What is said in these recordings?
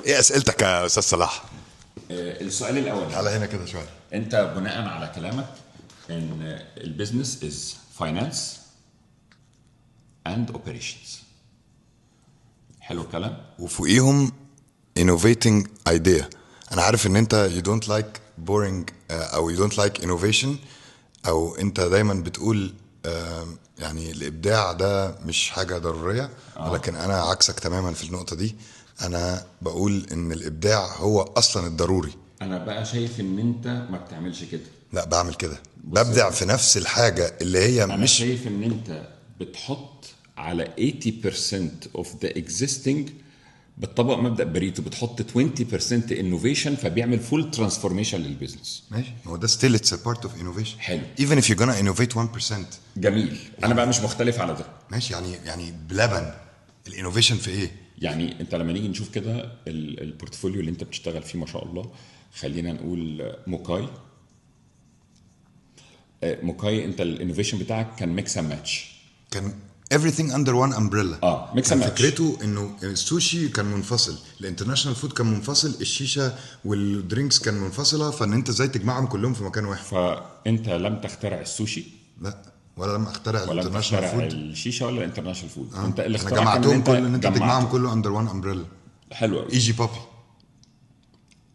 ايه اسئلتك يا استاذ صلاح؟ السؤال الاول. تعالى هنا كده شويه. انت بناء على كلامك ان ال business is finance and operations، حلو الكلام؟ وفوقيهم innovating idea. انا عارف ان انت you don't like boring او you don't like innovation، او انت دايما بتقول يعني الابداع ده مش حاجة ضروريه، ولكن انا عكسك تماما في النقطة دي. انا بقول ان الابداع هو اصلا الضروري. انا بقى شايف ان انت ما بتعملش كده. لا، بعمل كده، ببدع في نفس الحاجة اللي هي انا مش شايف ان انت بتحط على 80% of the existing، بتطبق مبدا بريتو، بتحط 20% innovation، فبيعمل full transformation لل business. ماشي، ما هو ده still it's a part of innovation. حلو. even if you're gonna innovate 1%. جميل، انا بقى مش مختلف على ده. ماشي، يعني بلبن ال innovation في ايه؟ يعني انت لما نيجي نشوف كده ال portfolio اللي انت بتشتغل فيه ما شاء الله، خلينا نقول موكاي. موكاي، انت ال innovation بتاعك كان mix and match. كان everything under one umbrella. mix كان and match. فكرته انه السوشي كان منفصل، ال international food كان منفصل، الشيشة وال drinks كان منفصله، فان انت ازاي تجمعهم كلهم في مكان واحد. فانت لم تخترع السوشي. لا، ولا لم اخترع ولم ال international تخترع food. الشيشة ولا ال international food. انت انا الاختراع كان جمعتهم انت كل ان انت جمعته. تجمعهم كله under one umbrella. حلو قوي. ايجي بابي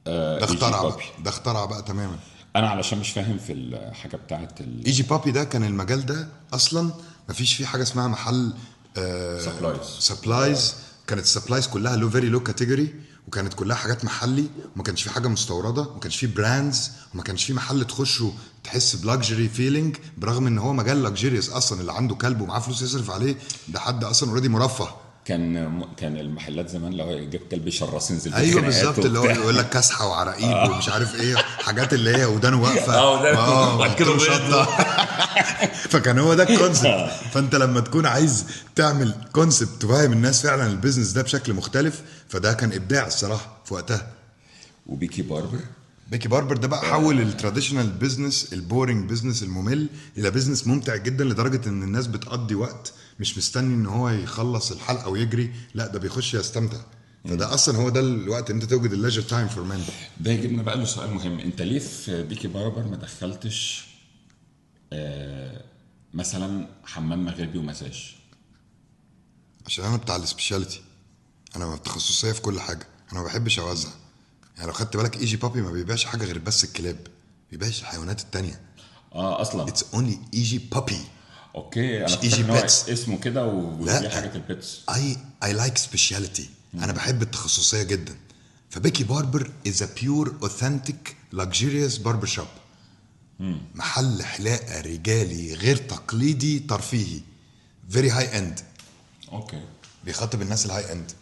ده إيجي اخترع بقى. بابي. ده اخترع بقى تماما. انا علشان مش فاهم في الحاجة بتاعت ايجي بابي ده كان المجال ده اصلا ما فيش فيه حاجة اسمها محل Supplies. supplies. كانت ال supplies كلها low، very low category، وكانت كلها حاجات محلي، وما كانش في حاجة مستورده، وما كانش في brands، وما كانش في محل تخشه تحس ب luxury feeling، برغم ان هو مجال luxurious اصلا. اللي عنده كلب ومعاه فلوس يصرف عليه ده حد اصلا already مرفه. كان المحلات زمان لو جاب كلب شراسين نزل ايوه بالظبط، اللي هو يقول لك كاسحه وعراقيب ومش عارف ايه، حاجات اللي هي ودانه واقفة. ودانه وأكله وحط له بيض. شطه. فكان هو ده ال concept. فانت لما تكون عايز تعمل concept تفهم الناس فعلا ال business ده بشكل مختلف، فده كان ابداع الصراحة في وقتها. وبيكي باربر. بيكي باربر ده بقى حول ال traditional business، ال boring business الممل، الى business ممتع جدا، لدرجة ان الناس بتقضي وقت مش مستني ان هو يخلص الحلقة ويجري، لا ده بيخش يستمتع. فده اصلا هو ده الوقت ان انت توجد ال leisure time for men. ده يجيبنا بقى لسؤال مهم، انت ليه في بيكي باربر ما دخلتش مثلا حمام مغربي ومساج؟ عشان انا بتاع ال specialty، انا تخصصية في كل حاجه، انا ما بحبش اوزع. يعني لو خدت بالك ايجي بابي ما بيبيعش حاجة غير بس الكلاب، بيبيعش الحيوانات التانية. اصلا. it's only ايجي بابي. okay، انا مش كنت إيجي فاكر إن هو pets. اسمه كده ودي لا. حاجة ال pets. I like specialty، انا بحب التخصصية جدا. فبيكي باربر is a pure authentic luxurious barber shop، محل حلاقه رجالي غير تقليدي ترفيهي، very high end. okay. بيخاطب الناس ال high end.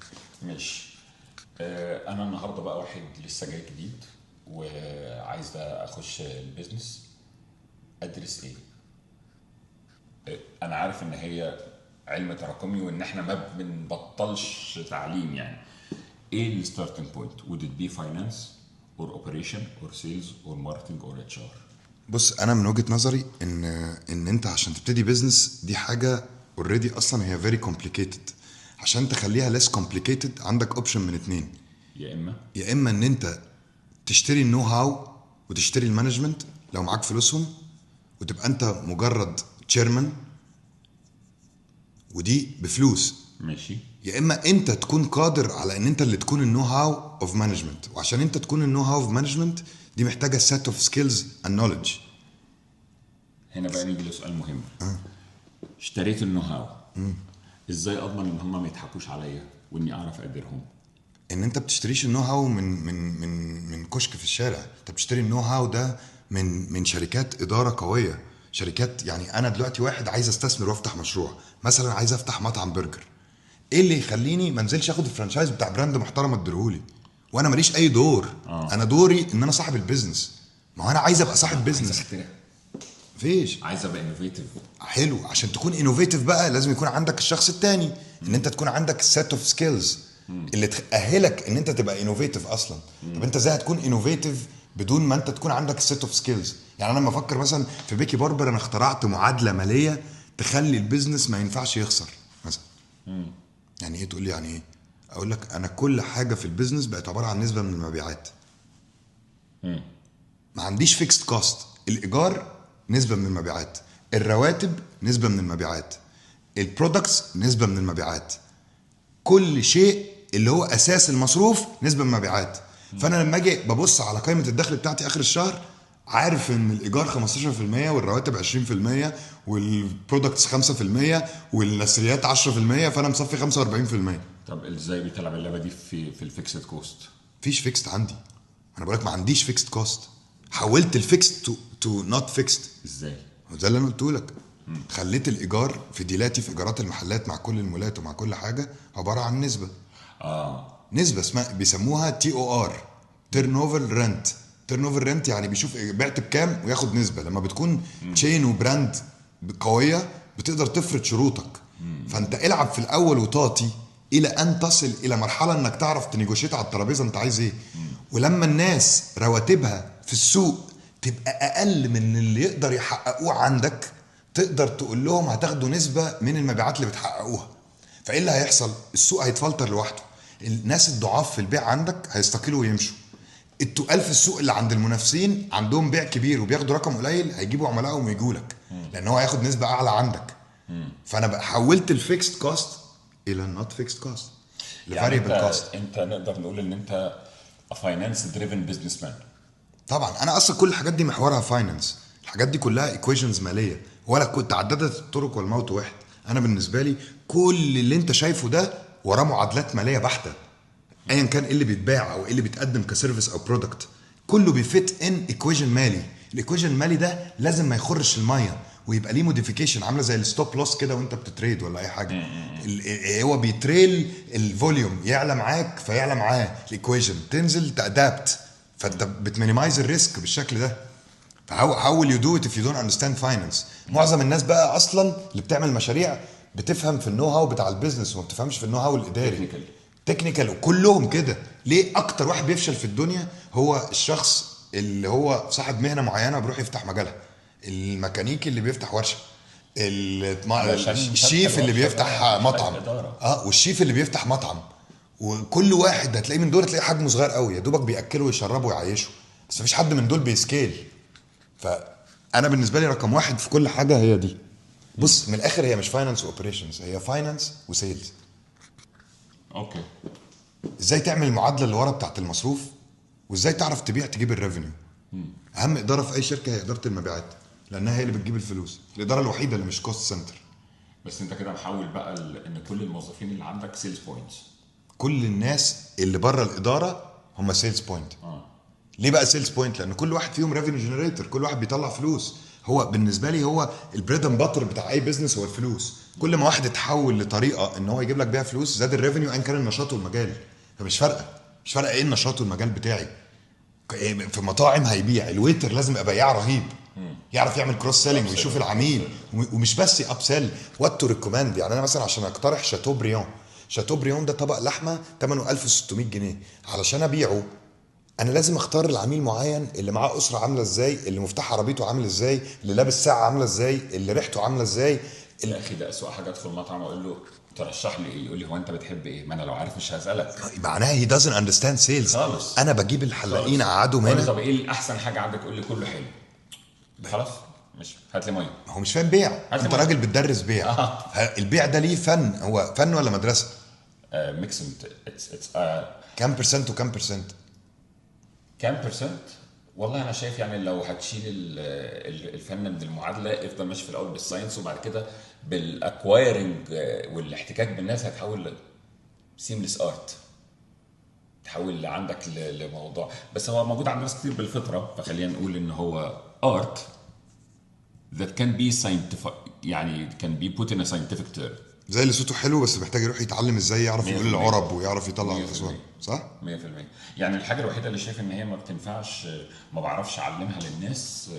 ماشي. انا النهارده بقى واحد لسه جاي جديد وعايز اخش ال business، ادرس ايه؟ انا عارف ان هي علم تراكمي وان احنا ما بنبطلش تعليم، يعني ايه ال starting point؟ would it be finance or operation or sales or marketing or HR؟ بص، انا من وجهه نظري ان انت عشان تبتدي business دي حاجة already اصلا هي very complicated. عشان تخليها less complicated عندك option من اتنين. يا اما يا اما ان انت تشتري ال know how وتشتري ال management لو معاك فلوسهم، وتبقى انت مجرد chairman، ودي بفلوس. ماشي. يا اما انت تكون قادر على ان انت اللي تكون ال know how of management، وعشان انت تكون ال know how of management دي محتاجه set of skills and knowledge. هنا بقى نيجي لسؤال مهم. اشتريت ال know how، ازاي اضمن ان هم ما يضحكوش عليا واني اعرف اديرهم؟ ان انت بتشتريش ال know how من كشك في الشارع، انت بتشتري ال know how ده من شركات ادارة قويه، شركات. يعني انا دلوقتي واحد عايز استثمر وافتح مشروع، مثلا عايز افتح مطعم برجر، ايه اللي يخليني ما انزلش اخد ال franchise بتاع brand محترم اديهولي وانا ماليش اي دور؟ انا دوري ان انا صاحب ال business. ما هو انا عايز ابقى صاحب عايز business. اخترع. مفيش. عايز ابقى innovative. حلو، عشان تكون innovative بقى لازم يكون عندك الشخص التاني، ان انت تكون عندك set of skills اللي تاهلك ان انت تبقى innovative اصلا. طب انت ازاي هتكون innovative بدون ما انت تكون عندك set of skills؟ يعني انا لما افكر مثلا في بيكي باربر، انا اخترعت معادلة ماليه تخلي ال business ما ينفعش يخسر مثلا. يعني ايه؟ تقول لي يعني ايه؟ اقول لك انا كل حاجة في ال business بقت عبارة عن نسبه من المبيعات. ما عنديش fixed cost. الايجار نسبه من المبيعات، الرواتب نسبه من المبيعات، ال products نسبه من المبيعات، كل شيء اللي هو اساس المصروف نسبه من المبيعات. فانا لما اجي ببص على قائمة الدخل بتاعتي اخر الشهر، عارف ان الايجار 15% والرواتب 20% وال products 5% والنثريات 10%، فانا مصفي 45%. طب ازاي بتلعب اللعبة دي في ال fixed cost؟ مفيش fixed عندي. انا بقول لك ما عنديش fixed cost. حولت ال fixed to not fixed. ازاي؟ ده اللي انا قلته لك. خليت الايجار في deal اتي، في ايجارات المحلات مع كل المولات ومع كل حاجه، عبارة عن نسبه. نسبه اسمها بيسموها TOR، turnover rent. turnover rent يعني بيشوف بعت بكام وياخد نسبه. لما بتكون chain و brand قوية بتقدر تفرض شروطك. فانت العب في الاول وطاطي الى ان تصل الى مرحلة انك تعرف ت negotiate على الترابيزة انت عايز ايه. ولما الناس رواتبها في السوق تبقى اقل من اللي يقدر يحققوه عندك، تقدر تقول لهم هتاخدوا نسبه من المبيعات اللي بتحققوها. فايه اللي هيحصل؟ السوق هيتفلتر لوحده. الناس الضعاف في البيع عندك هيستقيلوا ويمشوا. التقال في السوق اللي عند المنافسين عندهم بيع كبير وبياخدوا رقم قليل، هيجيبوا عملائهم ويجوا لك، لان هو هياخد نسبه اعلى عندك. فانا بقى حولت ال fixed cost الى ال not fixed cost، ل variable cost. انت نقدر نقول ان انت finance driven businessman؟ طبعا، انا اصلا كل الحاجات دي محورها finance. الحاجات دي كلها equations ماليه، ولا كنت تعددت الطرق والموت واحد. انا بالنسبة لي كل اللي انت شايفه ده وراه معادلات ماليه بحته، ايا كان ايه اللي بيتباع او ايه اللي بيتقدم ك service او product، كله بي fit in equation مالي. ال equation المالي ده لازم ما يخرش المية ويبقى ليه modification، عامله زي ال stop loss كده وانت بت trade ولا اي حاجه. هو بي trail ال volume، يعلى معاك فيعلى معاه ال equation، تنزل ت adapt، فانت بت minimize ال risk بالشكل ده. ف how will you do it if you don't understand finance؟ معظم الناس بقى اصلا اللي بتعمل مشاريع بتفهم في ال know how بتاع ال business وما بتفهمش في ال know how الاداري. Technical. technical، وكلهم كده. ليه اكتر واحد بيفشل في الدنيا هو الشخص اللي هو صاحب مهنة معينة بيروح يفتح مجالها؟ الميكانيكي اللي بيفتح ورشه، علشان الشيف اللي فتح الورشة بيفتح بقى محتاج مطعم. إدارة. والشيف اللي بيفتح مطعم، وكل واحد هتلاقيه من دول تلاقيه حجمه صغير قوي، يا دوبك بياكله ويشربه ويعيشه، بس مفيش حد من دول بي scale. فانا بالنسبة لي رقم واحد في كل حاجة هي دي. بص، من الاخر هي مش finance و operations، هي finance و sales. ازاي تعمل المعادلة اللي ورا بتاعت المصروف، وازاي تعرف تبيع تجيب ال revenue. اهم ادارة في اي شركة هي ادارة المبيعات، لانها هي اللي بتجيب الفلوس، الادارة الوحيدة اللي مش cost center. بس انت كده محول بقى ان كل الموظفين اللي عندك sales points. كل الناس اللي بره الادارة هم sales point. ليه بقى sales point؟ لان كل واحد فيهم revenue generator، كل واحد بيطلع فلوس. هو بالنسبة لي هو ال bread and butter بتاع اي business هو الفلوس. كل ما واحد اتحول لطريقه ان هو يجيب لك بيها فلوس زاد ال revenue، ايا كان النشاط والمجال. فمش فارقه، مش فارقه ايه النشاط والمجال بتاعي. في مطاعم هيبيع، ال waiter لازم يبقى بياع رهيب، يعرف يعمل cross selling ويشوف العميل، ومش بس upsell، what to recommend. يعني انا مثلا عشان اقترح شاتوبريون، شاتوبريون ده طبق لحمه ثمنه 1600 جنيه، علشان ابيعه انا لازم اختار العميل معين، اللي معاه اسره عامله ازاي، اللي مفتاح عربيته عامل ازاي، اللي لابس ساعة عامله ازاي، اللي ريحته عامله ازاي. يا اخي ده اسوء حاجه، ادخل مطعم اقول له ترشح لي ايه، يقول لي هو انت بتحب ايه؟ ما انا لو عارف مش هسالك. معناها he doesn't understand sales. خالص. انا بجيب الحلاقين اقعدهم أقول له هنا. طب ايه الاحسن حاجة عندك؟ يقول لي كله حلو. خلاص مش هات لي ميه. هو مش فاهم بيع. هات انت لي راجل بتدرس بيع. البيع ده ليه فن؟ هو فن ولا مدرسه؟ mix، it's كام percent وكام percent؟ كام percent؟ والله انا شايف يعني لو هتشيل الفن من المعادله، افضل ماشي في الاول بال science وبعد كده بال acquiring والاحتكاك بالناس هتحول seamless art، تحول عندك لموضوع، بس هو موجود عند ناس كتير بالفطره، فخلينا نقول ان هو art that can be scientific، يعني can be put in a scientific term. زي اللي صوته حلو بس محتاج يروح يتعلم ازاي يعرف يقول 100%. العرب ويعرف يطلع 100%. الاصوات، صح؟ 100%. يعني الحاجة الوحيدة اللي شايف ان هي ما بتنفعش، ما بعرفش اعلمها للناس،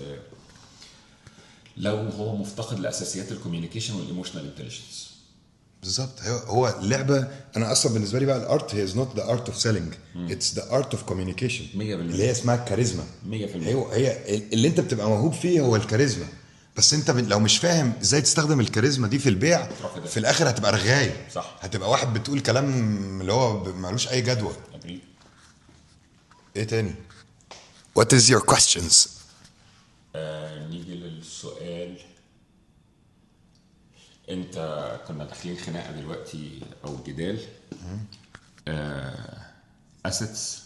لو هو مفتقد لاساسيات ال communication وال emotional intelligence. بالظبط. هو اللعبه، انا اصلا بالنسبة لي بقى ال art هي is not the art of selling، it's the art of communication. 100%. اللي هي اسمها الكاريزما. 100%. هي اللي انت بتبقى موهوب فيه هو الكاريزما. بس انت لو مش فاهم ازاي تستخدم الكاريزما دي في البيع، تروح في ده. في الاخر هتبقى رغاي. صح. هتبقى واحد بتقول كلام اللي هو ملوش اي جدوى. Agree. ايه تاني؟ What is your questions؟ نيجي للسؤال. انت كنا داخلين خناقه دلوقتي او جدال، assets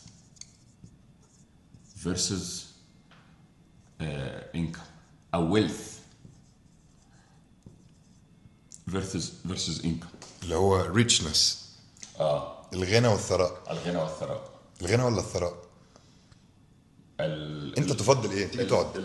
versus income او wealth versus income. اللي هو richness. الغنى والثراء. الغنى والثراء. الغنى ولا الثراء؟ ال انت تفضل ايه؟ تيجي تقعد.